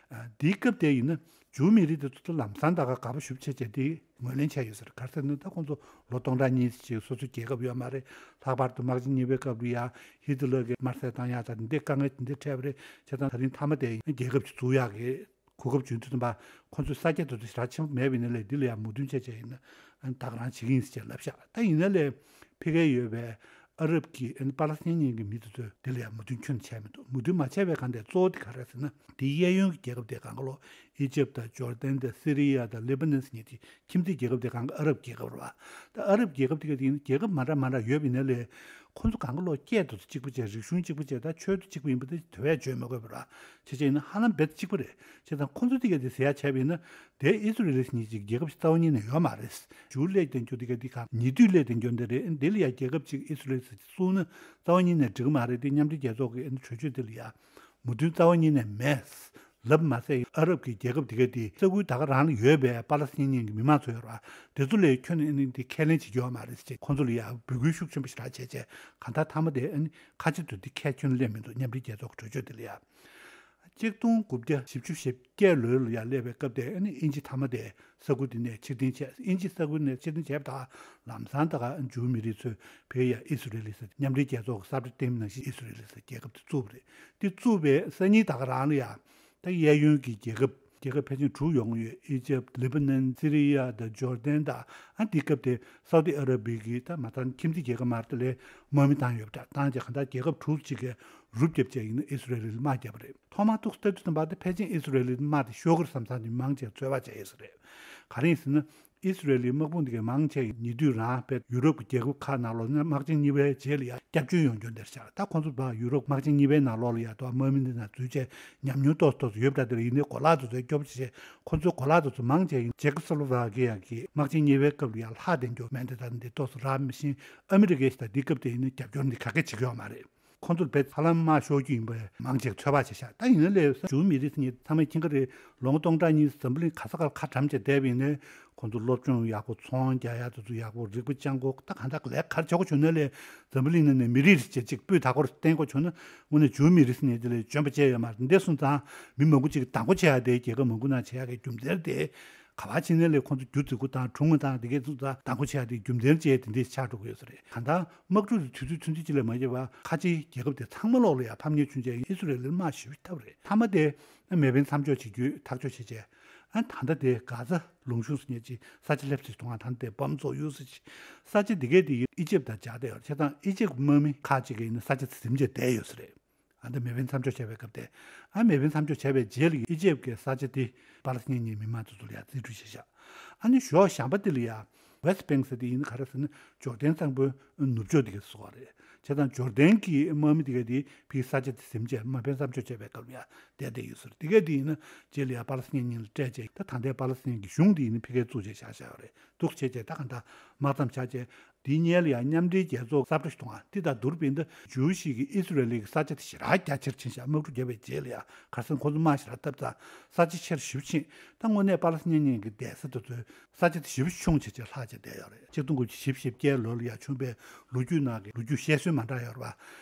ཨ་འདིའི་སྐབས་དེ་ཡིན་ན་ཇུའུ་མི་རིགས་དེ་ཚོ་ལམ་སང་ད་ག་དགའ་པོ་ཞེ་པོ་བྱས་བྱས་དེ་ངོས་ལེན་བྱས་ཡོད་ཟེར། ག་རེ་ཟེར་ན་ད་ཁོང་ཚོ་ལོ་སྟོང་ཕྲག་གཉིས་ཅིག་སོ་སོའི་རྒྱལ་ཁབ་ཡོད་མ་རེད། ལྷག་པར་དུ་དམག་ཆེན་གཉིས་པའི་སྐབས་ལ་ཡ་ཧི་ཏི་ལར་གྱིས་དམར་གསོད་བཏང་ཡག་དང་འདི་འདྲའི་དཀའ་ངལ་དེ་འདྲ་འཕྲད་པ་རེད། བྱས་ཙང་ད་རིང་མཐའ་མ་དེ་རྒྱལ་ཁབ་ཅིག་བཙུགས་ཡག་གི་གོ་སྐབས་བྱུང་དུས་ཙམ་པ་ཁོང་ཚོས་ས་སྐྱ་དེ་ཚོ་ཞེ་དྲག་ཆེན་པོ་མེད་པ་ཡིན་ན་ལས་འདི་ལ་ཡང་མོས་མཐུན་བྱས་བྱས་ཡིན་ན་ཨ་ནི་ད་ག་རང་བྱེད་ཀྱི་ཡིན་ཟེར་བྱས་ལབ་ཤག་ད་ཡིན་ན་ལས་ཕ་གིར་ཡོད་པའི་ཨ་རབ་ཀྱི་ཨ་ནི་པ་ལི་སི་ཐན་ཉན་གྱི་མི་དེ་ཚོས་དེ་ལ་ཡང་མོས་མཐུན་ཁྱོན་ནས་བྱས་མི་འདུག་མོས་མཐུན་མ་བྱས་པའི་སྒང་དེ་གཙོ་བོ་དེ་ག་རེ་ཟེར་ན། དེའི་གཡས་གཡོན་གྱི་རྒྱལ་ཁབ་དེ་གང་ག་ལོ་ཨི་ཇེབ་དང་ཇོར་དན་དང་སི་རི་ཡ་དང་ལེ་པ་ནན་ཟེར་མཁན་དེ་ཁྱིམ་མཚེས་རྒྱལ་ཁབ་དེ་གང་ག་ཨ་རབ་རྒྱལ་ཁབ་རེད་བ། ད་ཨ་རབ་རྒྱལ་ཁབ་དེ་ག་དེ་ཡིན་རྒྱལ་ཁབ་མ་འདྲ་མ་འདྲ་ཡོད་པ་ཡིན་ན་ལས། ཁོ་ཚོ་གང་ག་ལོག་སྐད་དེ་ཚོ་གཅིག་པ་བྱས། རིག་གཞུང་གཅིག་པ་བྱས། ད་ཆོས་དེ་གཅིག་པ་ཡིན་པ་དེ་དེ་བས་བརྗོད་མི་དགོས་པ་ར། བྱས་བྱས་ཡིན་ན་ཧ་ལམ་རྦད་དེ་གཅིག་པ་རེད། བྱས་ཙང་ཁོ་ཚོ་དེ་ག་དེ་ཟེར་ཡག་བྱས་པ་ཡིན་ན། དེ་ཨི་སི་རེལ་ཟེར་མཁན་ཅིག་རྒྱལ་ཁབ་ཅིག་རྩ་བ་ཉིད་ནས་ཡོད་མ་རེད། ཇུའུ་སླེབས་བསྡད་རྒྱུ་དེ་ག་དེ་ག་ཉེ་དུས་སླེབས་བསྡད་རྒྱུ་འདི་རེད། འདི་ལ་ཡ་རྒྱལ་ཁབ་ཅིག་ཨི་སི་རེལ་ཟེར་བཙུགས་ན་རྩ་བ་ཉིད་ནས་འགྲིག་གི་མ་རེད། དེ་མཉམ་འབྲེལ་རྒྱལ་ཚོགས་ཀྱི་གྲོས་ཆོད་དེ་ལ་ཡ་མོས་མཐུན་རྩ་བ་ཉིད་ནས་མེད། ལབ་མ་ཟད་ཨ་རབ་ཀྱི་རྒྱལ་ཁབ་དེ་ག་དེ་ས་ཁུལ་ད་ག་རང་ལ་ཡོད་པའི་པ་ལི་སི་ཐན་ཉན་གྱི་མི་མང་ཚོ་ཡོད་ར། དེ་ཚོ་ལས་ཁྱོན་ནས་ཨ་ནི་དེ་ཁས་ལེན་བྱེད་ཀྱི་ཡོད་མ་རེད་ཟེར་བྱས་ཁོང་ཚོ་ལ་ཡང་འབོད་སྐུལ་ཤུགས་ཆེན་པོ་ཞེ་དྲག་བྱས་བྱས་གང་ལྟར་མཐའ་མ་དེ་ཨ་ནི་ཁ་ཆེ་ཚོ་དེ་ཁས་ཁྱོན་ནས་ལེན་མི་འདུག་མཉམ་འབྲེལ་རྒྱལ་ཚོགས་ཀྱི་གྲོས་ཆོད་དེ་ལ་ཡ། ཆིག་སྟོང་དགུ་བརྒྱ་བཞི་བཅུ་ཞེ་བརྒྱད་ལོ་ལ་ཡ་སླེབས་པའི་སྐབས་དེ་ཨ་ནི་དབྱིན་ཇི་མཐའ་མ་དེ་ས་ཁུལ་དེ་ནས་ཕྱིར་འཐེན་བྱས། དབྱིན་ཇི་ས་ཁུལ་ནས་ཕྱིར་འཐེན་བྱས་པ་དང་ལམ་སང་ད་ག་ཇུའུ་མི་རིགས་ཚོས་ཕ་གིར་ཡ་ཨི་སི་རེལ་ཟེར་མཉམ་འབྲེལ་རྒྱལ་ཚོགས་ཀྱི་ས་བཀྲ་བསྟན་པ་ནང་བཞིན་ཨི་སི་རེལ་ཟེར་རྒྱལ་ཁབ་དེ་བཙུགས་པ་རེད། དེ་བཙུགས་པའི་སང་ཉིན་ད་ག་རང་ལ་ཡ་ད་གཡས་གཡོན་གྱི་རྒྱལ་ཁབ་རྒྱལ་ཁབ་ཕལ་ཆེར་དྲུག་ཡོང་གི་ཡོད། ཨི་ཇེབ། ལེ་པ་ནན། སི་རི་ཡ་དང་ཇོར་དན་དང་། ཨ་འདི་སྐབས་དེ་སའུ་ཏི་ཨ་ར་བི་གི་ད་མ་མཐའ་ཁྱིམ་མཚེས་རྒྱལ་ཁབ་མ་རེད་ལས་དམག་མི་བཏང་ཡོད་པ་འདྲ། བཏང་རྗེས་གང་ལྟར་རྒྱལ་ཁབ་དྲུག་ཅིག་གིས་རུབ་བརྒྱབ་བྱས་ཡིན་ན་ཨི་སི་རེལ་ལ་དམག་བརྒྱབ་པ་རེད། ཐོག་མར་ཐུག་ལྟ་དུས་ཙམ་པ་དེ་ཕལ་ཆེར་ཨི་སི་རེལ་ལ་དམག་དེ་ཤོར་གི་རེད་བསམ་བསམ་གྱི་མང་ཆེ་ཚོད་དཔག་བྱས་ཡོད་ས་རེད། ག་རེ་ཡིན་ཟེར་ན། ཨི་སི་རེལ་ལི་དམག་དཔུང་དེ་གའི་མང་ཆེ་ཉེ་དུས་རང་དཔེ་ཡུ་རོབ་ཀྱི་རྒྱལ་ཁབ་ཁག་ནང་ལོགས་ནས་དམག་ཆེན་གཉིས་པའི་རྗེས་ལ་ཡང་སྐྱབས་བཅོལ་ཡོང་རྒྱུ་འདིར་ཆགས། ད་ཁོང་ཚོ་བ་ཡུ་རོབ་དམག་ཆེན་གཉིས་པའི་ནང་ལོགས་ལ་ཡ་དོ་དམག་མི་འདི་ན་འཛུལ་བྱས་ཉམས་མྱོང་ཏོག་ཙམ་ཡོད་པ་འདྲ། དེ་ལ་ཡིན་ནའི་གོ་ལག་དེ་ཚོ་སྐྱོ་པོ་བྱས། ཁོང་ཚོའི་གོ་ལག་དེ་ཚོ་མང་ཆེ་ཅེ་ཀོ་སི་ལོ་ཝ་ཀི་ཡ་གི་དམག་ཆེན་གཉིས་པའི་སྐབས་ལ་ཡ་ལྷག་བསྡད་རྒྱུ་མེད་འདི། ད་འདི་ཏོག་ཙམ་རག་མི་ཤེས། ཨ་མི་རི་ཀས་ད་འདི་སྐབས་དེ་ཡིན་ན་རྒྱབ་སྐྱོར་འདི་ག་གེ་བྱེད་ཀྱི་ཡོད་མ་རེད། ཁོང་ཚོར་བེད་ཧ་ལམ་དམག་ཤོར་རྒྱུ་ཡིན་པའི་མང་ཆེ་ཚོད་དཔག་བྱེད་ཤག་ད་ཡིན་ན་ལས་ཇུའུ་མི་རིགས་ཚོ་ནི་ཚང་མས་མཁྱེན་གྱི་རེད། ལོ་ངོ་སྟོང་ཕྲག་གཉིས་འཛམ་བུ་གླིང་ག་ས་གར་ཁ་གྲམ་བྱས་བསྡད་པ་ཡིན་ནའི་ཁོང་ཚོ་སློབ་སྦྱོང་ཡག་པོ། ཚོང་རྒྱག་ཡག་དེ་ཚོ་ཡག་པོ། རིག་པ་སྦྱང་དགོས། ད་གང་ལྟར་ལས་ག་རེ་བྱེད་དགོས་བྱུང་ན་ལས་འཛམ་བུ་གླིང་ནང་ནས་མི་རིགས་རེ་བྱས་གཅིག་སྤུས་དག་པོར་བསྟེན་དགོས་བྱུང་ན་དངོས་གནས་ཇུའུ་མི་རིགས་ཚོ་ནི་དེ་ལས་འཇོན་པ་ཅི་ཡང་ཡོད་མ་རེད། འདི་འདྲ་སོང་ཙང་མི་མང་པོ་ཅིག་གིས་བདག་པོ་བྱེད་ཡག་དེ། རྒྱལ་ཁབ་མང་པོ་ནང་བྱེད་ཡག་གི་རྒྱུ་མཚན་དེ། ག་པར་ཕྱིན་ནའི་ལས་ཁོང་ཚོ་རྒྱུ་རྫིག་པོ་དང་གྲུ་དངོས་དང་དེ་གའི་ཚོ་དང་བདག་པོ་བྱེད་ཡག་དེ་རྒྱུ་མཚན་བྱས་དེ་འདྲས་ཆགས་འགྲོ་གི་ཡོད་ས་རེད། གང་ལྟར་དམག་འཁྲུག་དེ་དུས་ཚོད་ཚུན་ཆད་ཅིག་ལས་མ་བརྒྱབ་པར་ཁ་ཆེའི་རྒྱལ་ཁབ་དེ་ཚང་མ་ལོག་ལ་ཡང་ཕམ་ཉེས་བྱུང་རྗེས་ཨི་སི་རེལ་ལ་དམག་ཞེ་པོ་ཅིག་བཏབ་པ་རེད། མཐའ་མ་དེ་མེ་འཕེན་མཚམས་འཇོག་བྱེད་རྒྱུའི་ཐག་གཅོད་བྱས་རྗེས། ཨ་ད་ལྟ་དེ་གྷ་ཛ་ལུང་གཤོང་ཟེར་མཁན་ཅིག་ས་ཆ་སླེབས་ཚར་འདུག་ག་ད་ལྟ་དེ་བམ་བཙོག་གཡུག་ས་ཅིག་ས་ཆ་དེ་གའི་དེ་ཨི་ཇེབ་དང་སྦྱར་བསྡད་ཡོད་རེད། བྱས་ཙང་ཨི་ཇེབ་དམག་མི་ཁག་ཅིག་གིས་ཡིན་ན་ས་ཆ་དེ་ཟིན་བྱས་བསྡད་ཡོད་ས་རེད། ཨ་ད་མེ་འཕེན་མཚམས་འཇོག་བྱས་པའི་སྐབས་དེ། ཨ་མེ་འཕེན་མཚམས་འཇོག་བྱས་པའི་རྗེས་ལ་ཨི་ཇེབ་ཀྱི་ས་ཆ་དེ་པ་ལི་སི་ཐན་ཉན་གྱི་མི་མང་ཚོ་ཚོ་ལ་ཡང་རྩིས་སྤྲོད་བྱས་ཤག་ཨ་ནི་ཞོགས་ཞག་པ་དེ་ལ་ཡང་ཝེ་སི་ཊི་བེང་ཟེར་དེ་ཡིན་ན་ག་རེ་ཟེར་ན་ཇོར་དན་གཙང་པོའི་ནུབ་ཕྱོགས་དེ་ག་སོགས་རེད། བྱས་ཙང་ཇོར་དན་གྱི་དམག་མི་དེ་ག་དེ་ཕའི་ས་ཆ་དེ་ཟིན་བྱས་མེ་འཕེན་མཚམས་འཇོག་བྱས་པའི་སྐབས་ལ་ཡང་བསྡད་བསྡད་ཡོད་ས་རེད། དེ་ག་དེ་ཡིན་ན་རྗེས་ལ་ཡང་པ་ལི་སི་ཐན་ཉན་གཉིས་ལ་སྤྲད་བྱས། ད་ད་ལྟའི་པ་ལི་སི་ཐན་གྱི་གཞུང་དེ་ཡིན་ན་ཕ་གིར་བཙུགས་བྱས་བཞག་བཞག་ཡོད་རེད། འདུག་བྱས་བྱས་ད་ག་འདྲ་དམག་མཚམས་བཞག་བྱས། དེའི་སྔོན་ལ་ཡང་མཉམ་འབྲེལ་རྒྱལ་ཚོགས་ས་བཀྲ་ཞིག་བཏང་བ་དེ་དང་བསྡུར་བ་ཡིན་ན་ཇུའུ་ཞིག་གིས་ཨི་སི་རེལ་གྱི་ས་ཆ་དེ་ཞེ་དྲག་རྒྱ་ཆེར་ཕྱིན་ཤག་དམག་འཁྲུག་བརྒྱབ་པའི་རྗེས་ལ་ཡང་གར་སོང་ཁོང་ཚོ་དམག་ཞེ་དྲག་བཏབ་ཙང་ས་ཆ་ཆེ་རུ་ཞེ་པོ་ཕྱིན། ད་དངོས་གནས་པ་ལི་སི་ཐན་ཉན་གྱི་བསྡད་ས་དེ་ཚོའི་ས་ཆ་དེ་ཞེ་པོ་ཆུང་བྱས་བྱས་ལྷག་བྱས་བསྡད་ཡོད་རེད། ཆིག་སྟོང་དགུ་བརྒྱ་བཞི་བཅུ་ཞེ་བརྒྱད་ལོ་ལ་ཡང་བྱུང་བའི་ལོ་རྒྱུས་ནང་གི་ལོ་རྒྱུས་བཤད་སྲོལ་མ་འདྲ་ཡོད་རེད་པ།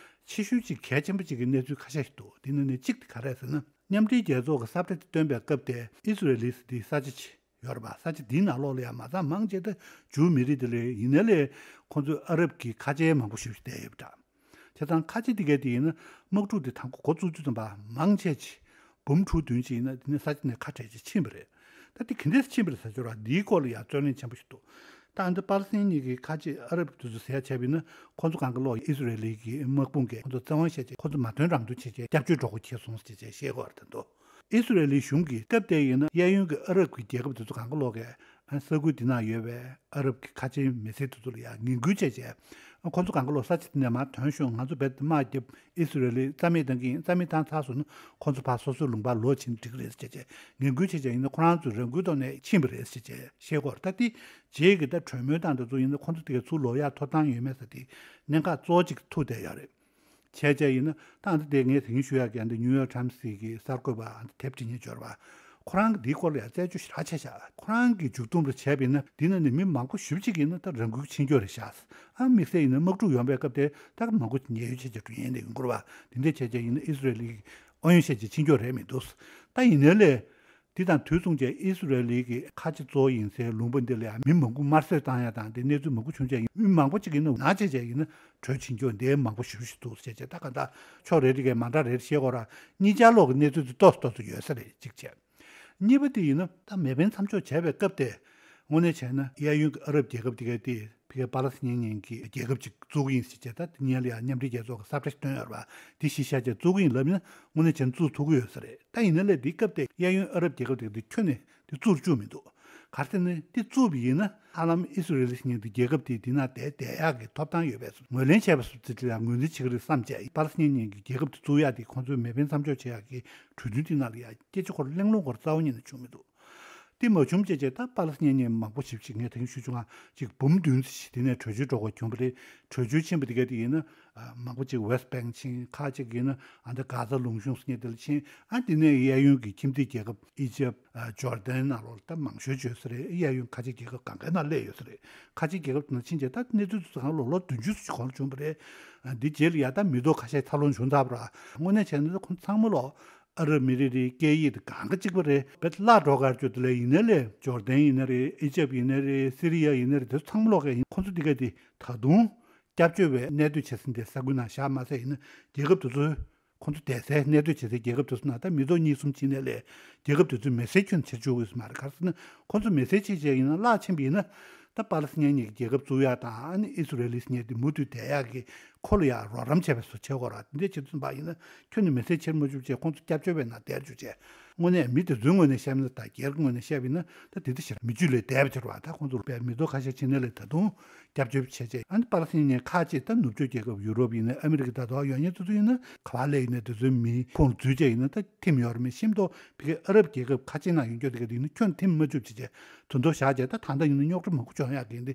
ཆེ་ཤོས་ཅིག་གལ་ཆེན་པོ་ཅིག་གི་གནས་ཚུལ་ཁ་ཤས་ཤིག་འདུག་དེ་ནང་ནས་གཅིག་དེ་ག་རེ་རེད་ཟེར་ན། མཉམ་འབྲེལ་རྒྱལ་ཚོགས་ཀྱི་ས་བཀྲ་དེ་བཏོན་པའི་སྐབས་དེ་ཨི་སི་རེལ་ཟེར་དེའི་ས་ཆ་ཆེ་ཡོད་རེད་པ། ས་ཆ་འདིའི་ནང་ལོགས་ལ་ཡང་མ་རྩ་མང་ཆེ་ད་ཇུའུ་མི་རིགས་དེ་རེད། ཡིན་ནའི་ལས་ཁོང་ཚོས་ཨ་རབ་ཀྱི་ཁ་ཆེ་མང་པོ་ཞིག་བསྡད་ཡོད་པ་འདྲ། བྱས་ཙང་ཁ་ཆེ་དེ་གའི་དེ་ཡིན་ན་དམག་འཁྲུག་དེ་དང་པོ་འགོ་བཙུགས་དུས་ཙམ་པ་མང་ཆེ་ཆེ་འབུམ་དྲུག་བདུན་ཅིག་ཡིན་ན་དེ་ནས་ས་ཆ་ནས་ཁ་བྲལ་བྱས་ཕྱིན་པ་རེད། ད་དེ་ག་འདྲས་ཕྱིན་པ་རེད་ཟེར་ཆོག་ར། འདིའི་སྐོར་ལ་ཡང་རྩོད་གླེང་ཆེན་པོ་ཞིག་འདུག་ད་ཨ་ནི་པ་ལི་སི་ཐན་གྱི་ཁ་ཆེ་ཨ་རབ་དེ་ཚོ་ཟེར་ཡ་བྱས་པ་ཡིན་ན་ཁོང་ཚོ་གང་ག་ལོག་ཨི་སི་རེལ་གྱི་དམག་དཔུང་གིས་ཁོང་ཚོ་བཙན་དབང་བྱས་བྱས་ཁོང་ཚོ་མ་མཐུན་རང་མཐུན་བྱས་བྱས་སྐྱབས་བཅོལ་འགྲོ་དགོས་ཁེལ་སོང་ཟེར་བྱས་བཤད་ཀྱི་ཡོད་རེད་འདུག་ཨི་སི་རེ་ལི་གཞུང་གིས་སྐབས་དེ་ཡིན་ན་གཡས་གཡོན་གྱི་ཨ་རབ་ཀྱི་རྒྱལ་ཁབ་དེ་ཚོ་གང་ག་ལོག་གི་ས་ཁུལ་དེ་ན་ཡོད་པའི་ཨ་རབ་ཀྱི་ཁ་ཆེའི་མི་སེར་དེ་ཚོ་ལ་ཡང་ངན་སྐུལ་བྱས་བྱས། ཁོ་ཚོ་གང་ག་ལོག་ས་ཆ་དེ་ནས་མར་ཐོན་ཤོག་ང་ཚོ་རྦད་དེ་དམག་རྒྱབ་ཨི་སི་རེ་ལི་རྩ་མེད་བཏང་གི་ཡིན། རྩ་མེད་བཏང་ཚར་སོང་ན་ཁོ་ཚོ་ཕར་སོ་སོའི་ལུང་པར་ལོག་ཕྱིན་འགྲིག་གི་རེད་ཟེར་བྱས་བྱས་ངན་སྐུལ་བྱས་བྱས་ཡིན་ན་ཁོ་རང་ཚོ་རང་འགུལ་ཐོག་ནས་ཕྱིན་པ་རེད་ཟེར་བྱས་བཤད་སྐོར། ད་དེ་རྗེས་ཀྱི་ད་གྲོས་མོལ་སྟངས་དེ་ཚོ་ཡིན་ན་ཁོ་ཚོ་དེ་ག་ཚུར་ལོག་ཡག་ཐོབ་ཐང་ཡོད་མེད་ཟེར་དེ་གནད་འགག་གཙོ་བོ་གཅིག་ཐུག་བསྡད་ཡོད་རེད། བྱས་བྱས་ཡིན་ན་ད་ཨ་འདི་དེ་ངས་དེ་རིང་ཞུ་ཡག་གི་ཨ་འདི་ནིའུ་ཡོག་ཊའིམ་སི་གི་གསར་འགོད་པ་ཨ་འདི་དེབ་འབྲི་མཁན་འབྱོར་བ། ཁོ་རང་གིས་འདིའི་སྐོར་ལ་ཡང་རྩད་གཅོད་ཞེ་དྲག་བྱས་ཤག་ཁོ་རང་གིས་མཇུག་བསྡོམས་རེ་བྱས་པ་ཡིན་ན་འདི་ནང་ནས་མི་མང་པོ་ཞེ་པོ་ཅིག་ཡིན་ན་ད་རང་འགུལ་ཕྱིན་རྒྱུ་རེད་ཤག་ཨ་དམིགས་བསལ་ཡིན་ན་དམག་འཁྲུག་ཡོང་བའི་སྐབས་དེ་ད་མང་པོ་ཉེན་གཡོལ་བྱས་བྱས་འགྲོ་ཡིན་ནས་ཡིན་སྐོར་བ་དེ་འདྲས་བྱས་བྱས་ཡིན་ན་ཨི་སི་རེ་ལི་གི་ཨོ་ཡོན་བཤད་བྱས་ཕྱིན་རྒྱུ་རེད་མི་འདུག་ད་ཡིན་ནའི་ལས། དེ་དང་དུས་མཚུངས་ཀྱི་ཨི་སི་རེ་ལི་གི་ཁ་ཆེ་གཙོ་བོ་ཡིན་སའི་ལུང་པ་འདི་ལ་ཡང་མི་མང་པོ་དམར་གསོད་བཏང་ཡ་དང་དེ་གནས་ཚུལ་མང་པོ་བྱུང་བྱས་ཡིན། མི་མང་པོ་ཅིག་ཡིན་ན་ནག་བྱས་བྱས་ཡིན་ན་བྲོས་ཕྱིན་རྒྱུ་འདི་མང་པོ་ཞེ་པོ་ཞིག་འདུག་ཟེར་བྱས་ད་ག་འདྲ་ཕྱོགས་རེ་རེ་གའི་མ་འདྲ་རེ་རེ་བཤད་དགོས་ར་གཉིས་ཆར་ལོག་གི་གནས་ཚུལ་འདི་ཏོག་ཙམ་ཏོག་ཙམ་ཡོད་ས་རེད་གཅིག་བྱས། གཉིས་པ་དེ་ཡིན་ན་ད་མེ་འཕེན་མཚམས་འཇོག་བྱས་པའི་སྐབས་དེ་དངོས་གནས་བྱས་ན་གཡས་གཡོན་གྱི་ཨ་རབ་རྒྱལ་ཁབ་དེ་གའི་དེ། ཕ་གིའི་པ་ལ་སི་ཉན་ཉན་གྱི་རྒྱལ་ཁབ་ཅིག་བཙུགས་ཡིན་ཟེར་བྱས་ད་དེ་ཉན་ལ་ཡང་མཉམ་འབྲེལ་རྒྱལ་ཚོགས་ཀྱི་སབ་ཏྲ་ཞིག་བཏོན་ཡོད་རེད་བ། དེ་གཞི་བཞག་བྱས་བཙུགས་ཀྱི་ཡིན་ལབ་ན་དངོས་གནས་བྱས་ན་བཙུགས་ཐུབ་ཀྱི་ཡོད་ས་རེད། ད་ཡིན་ན་ལས་དེའི་སྐབས་དེ་གཡས་གཡོན་ཨ་རབ་རྒྱལ་ཁབ་དེ་དེ་ཁྱོན་ནས་དེ་བཙུགས་བཅུག་མི་འདུག་ག་རེ་ཟེར་ན་དེ་བཙུགས་པ་ཡིན་ན་ཧ་ལམ་ཨི་སི་རེལ་ཟེར་མཁན་དེ་རྒྱལ་ཁབ་དེ་དེ་ན་བསྡད་བསྡད་ཡག་གི་ཐོབ་ཐང་ཡོད་པས་ངོས་ལེན་བྱས་པ་སོགས་ཚིག་ལ་ངོས་འཛིན་བྱེད་ཀྱི་རེད་བསམ་བྱས་པ་ལ་སི་ཉན་ཉན་གྱི་རྒྱལ་ཁབ་དེ་བཙུགས་ཡག་དེ་ཁོང་ཚོས་མེ་འཕེན་མཚམས་འཇོག་བྱེད་ཡག་གི་གྲོས་མཐུན་དེ་ནང་ལ་ཡང་སྐད་ཆ་ཁོ་རང་གླེང་སློང་ཁོ་རང་རྩ་བ་ཉིད་ནས་བྱུང་མི་འདུག་དེ་མ་བྱུང་བྱས་བྱས་ད་པ་ལ་སི་ཉན་ཉན་མང་པོ་ཞེ་པོ་ཅིག་ངས་ད་གིན་ཞུ་བྱུང་ང་ཅིག་འབུམ་བདུན་ཙམ་ཞིག་དེ་ནས་བྲོས་བྱོལ་འགྲོ་དགོས་བྱུང་བ་རེད། བྲོས་བྱོལ་ཕྱིན་པ་དེ་ག་དེ་ཡིན་ན་མང་པོ་ཅིག་ཝེ་སི་ཊི་བེང་ཕྱིན། ཁ་ཅིག་ཡིན་ན་ཨ་འདི་གྷ་ཟ་ལུང་གཤོང་ཟེར་མཁན་དེ་ལ་ཕྱིན། ཨ་དེ་ནས་གཡས་གཡོན་གྱི་ཁྱིམ་མཚེས་རྒྱལ་ཁབ་ཨི་ཇེབ། ཇོར་ཌན་ནང་ལོགས་ལ་ད་མང་ཤོས་བྱོས་ས་རེད། གཡས་གཡོན་ཁ་ཆེ་རྒྱལ་ཁབ་གང་གའི་ནང་སླེབས་ཡོད་ས་རེད། ཁ་ཆེ་རྒྱལ་ཁབ་དེ་ནང་ཕྱིན་བྱས་ད་གནས་ཚུལ་དེ་ཚོ་གང་ལོ་ལོ་བདུན་ཅུ་ཙམ་གོང་ལ་བྱུང་བ་རེད། འདི་རྗེས་ལ་ཡ་ད་མི་ཐོག་ཁ་ཤས་འཚར་ལོངས་བྱུང་ཚར་བ་ར། དངོས་གནས་བྱས་ན་ད་ཁོང་ཚང་མ་ལོ། ཨ་རབ་མི་རིགས་རེའི་སྐད་ཡིག་དེ་གང་ག་གཅིག་པ་རེད། བེད་བརླག་འགྲོ་གར་བཅུག་དེ་ལས་ཡིན་ནའི་ལས་ཇོར་ཌན་ཡིན་ན་རེད། ཨི་ཇེབ་ཡིན་ན་རེད། སི་རི་ཡ་ཡིན་ན་རེད། དེ་ཚོ་ཚང་མ་ལོག་ག་ཡིན། ཁོང་ཚོ་འདི་ག་དེ་ད་དུང་སྐྱབས་བཅོལ་བའི་གནས་སྡོད་བྱེད་ས་འདི་ས་ཁུལ་ནང་བཞག་མ་ཟད་ཡིན་ན་རྒྱལ་ཁབ་དེ་ཚོའི་ཁོང་ཚོ་བསྡད་སའི་གནས་སྡོད་བྱེད་སའི་རྒྱལ་ཁབ་དེ་ཚོ་ནང་ད་མི་ཐོག་གཉིས་གསུམ་ཕྱིན་ནའི་ལས་རྒྱལ་ཁབ་དེ་ཚོའི་མི་སེར་ཁྱོན་ཕྱིར་བཅུག་དགོས་ས་མ་རེད། ག་རེ་ཟེར་ན་ཁོང་ཚོ་མི་སེར་ཕྱིན་བྱས་ཡིན་ན་བརླག་ཕྱིན་པ་ཡིན་ན་ད་པ་ལ་སི་ཉན་གཉིས་ཀྱི་རྒྱལ་ཁབ་བཙུགས་ཡག་དང་ཨ་ནི་ཨི་སི་རེལ་ཟེར་མཁན་དེ་མུ་མཐུད་བསྡད་ཡག་གི་ཁོ་ལ་ཡང་རོགས་རམ་བྱས་པ་བཟོ་བྱེད་དགོས་ར། དེ་འདྲས་བྱེད་དུས་ཙམ་པ་ཡིན་ན་ཁྱོན་ནས་མི་སེར་ཕྱིར་མ་བཅུག་བྱས་ཁོང་ཚོ་སྐྱབས་བཅོལ་བའི་ནང་བསྡད་བཅུག་བྱས། དངོས་གནས་མི་དེ་ཚོའི་ངོས་ནས་བཤད་ན་ད་སྒེར་གྱི་ངོས་ནས་བཤད་པ་ཡིན་ན་ད་དེ་འདྲ་ཞིག་མི་རྒྱུད་ལས་འདས་པ་ཆེ་རུ་བ། ད་ཁོང་ཚོ་པའི་མི་ཐོག་ཁ་ཤས་ཕྱིན་ནའི་ལས་ད་དུང་སྐྱབས་བཅོལ་བྱས་བྱས་ཨ་ནི་པ་ལ་སི་ཉན་ཁག་ཅིག་ད་ནུབ་ཕྱོགས་རྒྱལ་ཁབ་ཡུ་རོབ་ཡིན་ན་ཨ་མི་རི་ཀ་ད་དུང་ཡོད་མཁན་དེ་ཚོ་ཡིན་ན་ག་པར་སླེབས་ཡིན་ན་དེ་ཚོའི་མི་ཁོངས་འཛུལ་བྱས་ཡིན་ན་ད་ཐིམ་ཡོད་རེད། མི་ཤིན་ཏུ་ཕ་གི་ཨ་རབ་རྒྱལ་ཁབ་ཁ་ཆེ་ནང་ཡོད་མཁན་དེ་ག་དེ་ཡིན་ན་ཁྱོན་ཐིམ་མ་བཅུག་བྱས་བྱས་དོན་དུ་བཞག་བྱས་ད་ད་ལྟ་ཡིན་ན་རྙོག་དྲ་མང་པོ་བྱུང་ཡག་གི་འདི་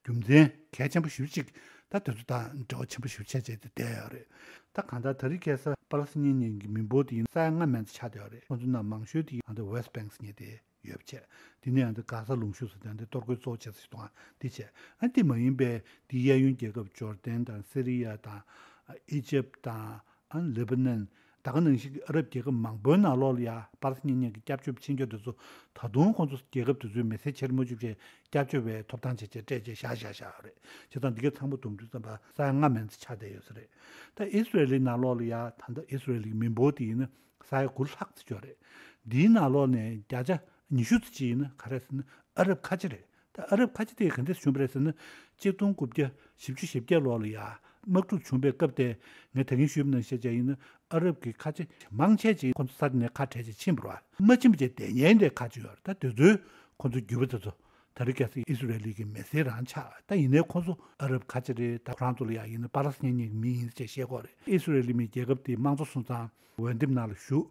རྒྱུ་མཚན་གལ་ཆེན་པོ་ཞེ་པོ་ཅིག་ད་དེ་ཚོ་དང་འབྲེལ་བ་ཆེན་པོ་ཞེ་པོ་ཆགས་བྱས་ཏེ་བསྡད་ཡོད་རེད། ད་གང་ལྟར་ད་རེས་ཁ་སང་པ་ལ་སི་ཉན་ཉན་གྱི་མི་འབོར་དེ་ཡིན་ས་ཡ་ལྔ་མན་ཙམ་ཆགས་བསྡད་ཡོད་རེད། ཁོང་ཚོ་ནང་མང་ཤོས་དེ་ཡིན་ད་ཝེ་སི་ཊི་བེང་ཟེར་མཁན་དེ་ཡོད་པ་བྱས། དེ་ནས་ཡང་འདི་གྷ་ཟ་ལུང་གཤོང་ཟེར་དེ་འདི་གཏོར་རྒོལ་གཙོ་བོ་བྱེད་ས་ཞིག་འདུག་ཨ་འདི་བྱས། ཨ་འདི་མ་ཡིན་པའི་འདི་གཡས་གཡོན་རྒྱལ་ཁབ་ཇོར་ཌན་དང་སི་རི་ཡ་དང་ཨི་ཇེབ་དང་ཨ་ལེ་བྷ་ནན་ད་ག་ནང་བཞིན་གྱི་ཨ་རབ་རྒྱལ་ཁབ་མང་པོའི་ནང་ལོགས་ལ་ཡ་པ་ལ་སི་ཉན་ཉན་གྱི་སྐྱབས་བཅོལ་ཕྱིན་རྒྱུ་དེ་ཚོ་ད་དུང་ཁོང་ཚོ་རྒྱལ་ཁབ་དེ་ཚོའི་མི་སེར་ཕྱིར་མ་བཅུག་བྱས་སྐྱབས་བཅོལ་བའི་ཐོབ་ཐང་བྱས་བྱས་སྤྲད་བྱས་བཞག་བཞག་བཞག་རེད། བྱས་ཙང་འདི་གའི་ཚང་མ་བསྡོམས་དུས་ཙམ་པ་ས་ཡ་ལྔ་མན་ཙམ་ཆགས་བསྡད་ཡོད་ས་རེད། ད་ཨི་སི་རེལ་ལི་ནང་ལོགས་ལ་ཡ་ད་ལྟ་ཨི་སི་རེལ་ལི་མི་འབོར་དེ་ཡིན་ན་ས་ཡ་དགུ་ལྷག་ཙམ་ཅིག་ཡོད་རེད། འདིའི་ནང་ལོགས་ནས་བརྒྱ་ཆ་ཉི་ཤུ་ཙམ་ཅིག་ཡིན་ན་ག་རེ་ཟེར་ན་ཨ་རབ་ཁ་ཆེ་རེད། ད་ཨ་རབ་ཁ་ཆེ་དེ་ག་འདྲས་བྱུང་བ་རེད་ཟེར་ན་གཅིག་སྟོང་དགུ་བརྒྱ་བཞི་བཅུ་ཞེ་བརྒྱད་ལོ་ལ་ཡ་དམག་འཁྲུག་བྱུང་བའི་སྐབས་དེ་ངས་ད་གིན་ཞུས་པ་ནང་བཞིན་བྱས་བྱས་ཡིན་ན་ཨ་རབ་ཀྱི་ཁ་ཆེ་མང་ཆེ་ཅིག་ཁོང་ཚོ་ས་དེ་ནས་ཁ་བྲལ་བྱས་ཕྱིན་པ་རེད་བ། མ་ཕྱིན་པ་བྱས་བསྡད་མཁན་དེ་ཁ་ཆེ་ཡོད་རེད། ད་དེ་ཚོའི་ཁོང་ཚོ་རྒྱུད་པ་དེ་ཚོ་ད་རེས་ཁ་སང་ཨི་སི་རེལ་ལི་གི་མི་སེར་རང་ཆགས། ད་ཡིན་ནའི་ཁོང་ཚོ་ཨ་རབ་ཁ་ཆེ་རེད། ད་ཁོ་རང་ཚོ་ལ་ཡ་ཡིན་ན་པ་ལ་སི་ཉན་ཉན་གྱི་མི་ཡིན་ཅེས་བཤད་ཀྱི་ཡོད་རེད། ཨི་སི་རེལ་ལི་མི་རྒྱལ་ཁབ་དེ་དམངས་གཙོ་སོང་ཙང་འོས་འདེམས་ནང་ལ་ཞུགས།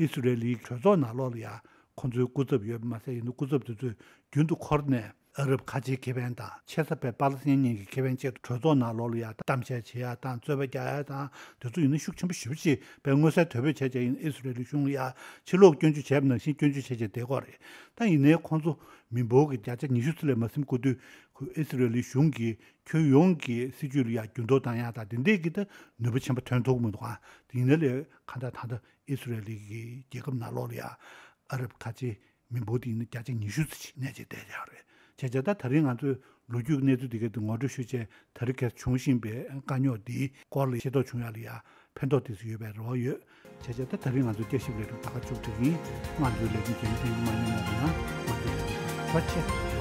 ཨི་སི་རེལ་ལི་གྲོས་ཚོགས་ནང་ལོགས་ལ་ཡ་ཁོང་ཚོའི་སྐུ་ཚབ་ཡོད་པ་མ་ཟད་ཡིན་ན་སྐུ་ཚབ་དེ་ཚོས་རྒྱུན་དུ་འཁོར་ནས་ཨ་རབ་ཁ་ཆེའི་ཁེ་ཕན་དང་ཆེ་ས་བའི་པ་ལ་སི་ཉན་ཉན་གྱི་ཁེ་ཕན་ཆེད་དུ་གྲོས་ཚོགས་ནང་ལོགས་ལ་ཡ་གཏམ་བཤད་བྱེད་ཡ་དང་རྩོད་པ་རྒྱག་ཡ་དང་དེ་ཚོ་ཡིན་ན་ཤུགས་ཆེན་པོ་ཞེ་པོ་ཅིག་བའི་མངོན་གསལ་དོད་པོས་བྱས་བྱས་ཡིན། ཨི་སི་རེལ་ལི་གཞུང་ལ་ཡ་ཕྱི་ལོགས་སྐྱོན་བརྗོད་བྱས་པ་ནང་བཞིན་སྐྱོན་བརྗོད་བྱས་བྱས་བསྡད་ཀྱི་ཡོད་རེད། ད་ཡིན་ནའི་ཁོང་ཚོ་མི་འབོར་གྱི་བརྒྱ་ཆ་ཉི་ཤུ་ཙམ་ལས་མ་ཟིན་སྐུ་དུས་ཁོ་ཨི་སི་རེལ་ལི་གཞུང་གིས་ཁྱོན་ཡོངས་ཀྱི་སྲིད་ཇུས་ལ་ཡ་འགྱུར་ལྡོག་བཏང་ཡ་དང་དེ་འདྲས་ཀྱི་ད་ནུས་པ་ཆེན་པོ་ཐོན་ཐུབ་ཀྱི་མི་འདུག་ཨ། དེ་ཡིན་ན་ལས་གང་ལྟར་ད་ལྟ་ཨི་སི་རེལ་ལི་གི་རྒྱལ་ཁབ་ནང་ལོགས་ལ་ཡ་ཨ་རབ་ཁ་ཆེ་མི་འབོར་དེ་ཡིན་ན་བརྒྱ་ཆ་ཉི་ཤུ་ཙམ་ཞིག་གནས་བྱས་བསྡད་ཡོད་རེད། བྱས་བྱས་ད་ད་རིང་ང་ཚོས་ལོ་རྒྱུས་ཀྱི་གནས་ཚུལ་འདི་གའི་དེ་ངོ་སྤྲོད་ཞུས་བྱས་ད་རེས་གལ་བྱུང་བཞིན་པའི་དཀའ་རྙོག་འདིའི་སྐོར་ལ་ཤེས་རྟོགས་བྱུང་ཡ་ལ་ཡ་ཕན་ཐོགས་དེ་ཚོ་ཡོད་པའི་རེ་བ་ཡོད། བྱས་བྱས་ད་ད་རིང་ང་ཚོའི་བསྐྱར་ཞིབ་ལས་རིམ་ད་ག་མཇུག་སྒྲིལ་ཡིན། ང་ཚོའི་ལས་རིམ་རྒྱང་སྲིང་མ་ཉམས་པ་དང་ང་ཚོའི་ལས་རིམ་ཕྱོགས་ཆེ།